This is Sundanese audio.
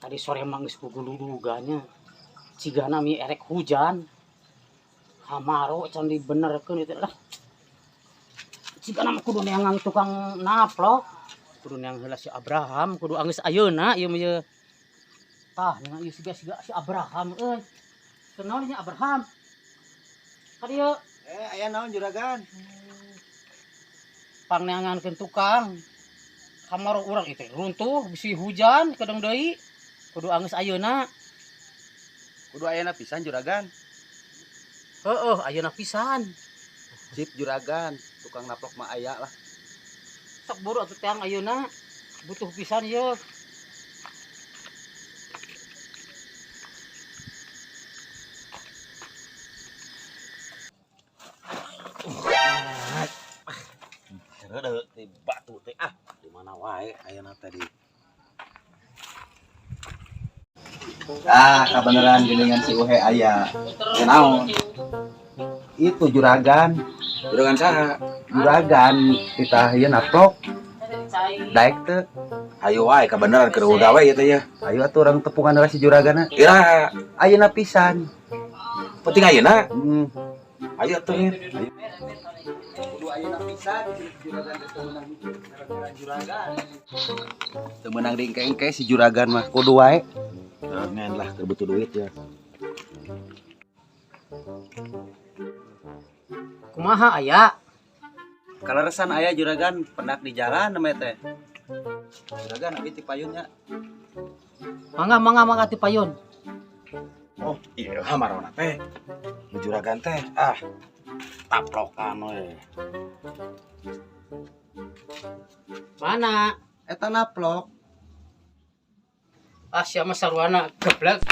Tadi sore mah geus guguluduganya. Cigana mi erek hujan. Hamaro can dibenerkeun itu lah. Cigana mah kudu neangan tukang naplok. Kudu neang heula si Abraham, kudu anggeus ayeuna ieu mah ieu. Tah, neang ieu siga siga si Abraham euy. Kunaon nya Abraham? Ka dieu. Aya naon juragan? Pangneangankeun tukang. Hamaro urang itu runtuh bisi hujan kadang deui. Kudu anggeus ayeuna. Kudu ayeuna pisan juragan. Heeh, ayeuna pisan. Sip juragan, tukang naplok mah aya lah. Sok buru atuh teang ayeuna. Butuh pisan ieu. Reudeut teh batu teh ah, di mana wae ayeuna teh di. Ah, kabeneran geuningan si Uhe aya. Naon? Itu juragan. Juragan saha? Juragan kita ieu naplok. Daek teu. Ayo wae kabeneran keur gawe ieu teh ya. Ayo atuh urang tepungan heula si juragana. Iraha, Ayeuna pisan. penting ayeuna. Hmm. Ayo atuh nya. Kudu ayeuna pisan si juragan teh teu meunang juragan. Teu meunang diengke-engke si juragan mah kudu wae. Ngan lah keur butuh duit ya. Kumaha aya? Kaleresan aya juragan pendak di jalan namanya teh. Juragan abi ti payunnya. Mangga mangga mangga ti payun. Oh, iya hamarona teh. Nu juragan teh ah taplokan we. Mana? Eta naplok. Ah sia mah sarwana geblek.